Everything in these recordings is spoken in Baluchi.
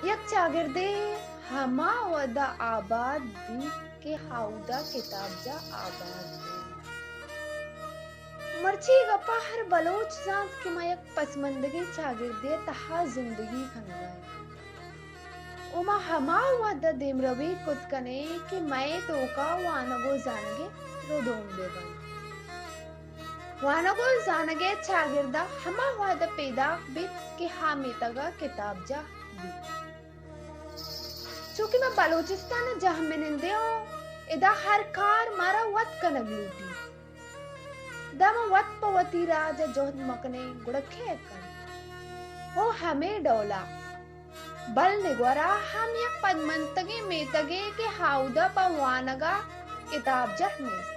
یک چاگردے ہما وہدا آباد بیت کہ ہاودا کتابجاہ آباد بیت۔ مرچی گپا ہر بلوچ زانت کہ ما یک پسماندگیں چاگردے تہا زندگی کنگا ایں۔ و ما ہما وہدا دیمروی کت کنیں کہ مئے توکا وانگ و زانگے ردوم بہ بنت۔ وانگ و زانگے چاگردا ہما وہدا پیداک بیت کہ ہا میتگا کتابجاہ بیت۔ چونکہ ما بلوچستان ء جہمنندے اوں، ادا ہر کار مارا وت کنگ لوٹی۔ داں ما وت پہ وتی راج ء جہد مکنیں، گڑا کئے کنت؟ او ہمے ڈولا بل نگورا ہم یک پدمنتگیں میتگے کہ ہاودا پہ وانگا کتابجاہ نیست۔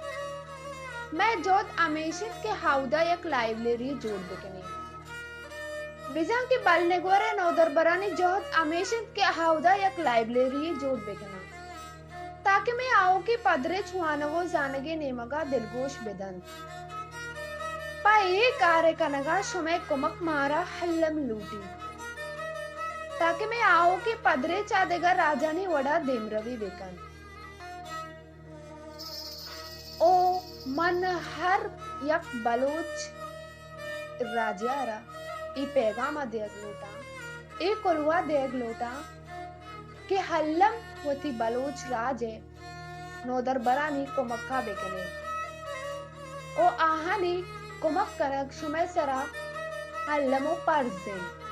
مئے جہد ہمیش انت کہ ہاودا یک لائبریری جوڑ بکنیں۔ بزاں کہ بل نگور ء نودربرانی جہد ہمیش انت کہ ہاودا یک لائبریری جوڑ بکناں، تاکہ مئے آؤکیں پدریچ وانگ و زانگے نیمگا دلگوش بدنت۔ پہ اے کار ء کنگا شمئے کمک مارا الم لوٹیت، تاکہ مئے آؤکیں پدریچ آ دگہ راجانی وڑا دیمروی بکنت۔ او من ہر یک بلوچ راجیارا اے پیغام ء دیگ لوٹاں، اے کلوہ دیگ لوٹاں کہ الم وتی بلوچ راج ء نودربرانی کمکا بکنیت۔ او آہانی کمک کنگ شمئے سرا الم و پرز انت۔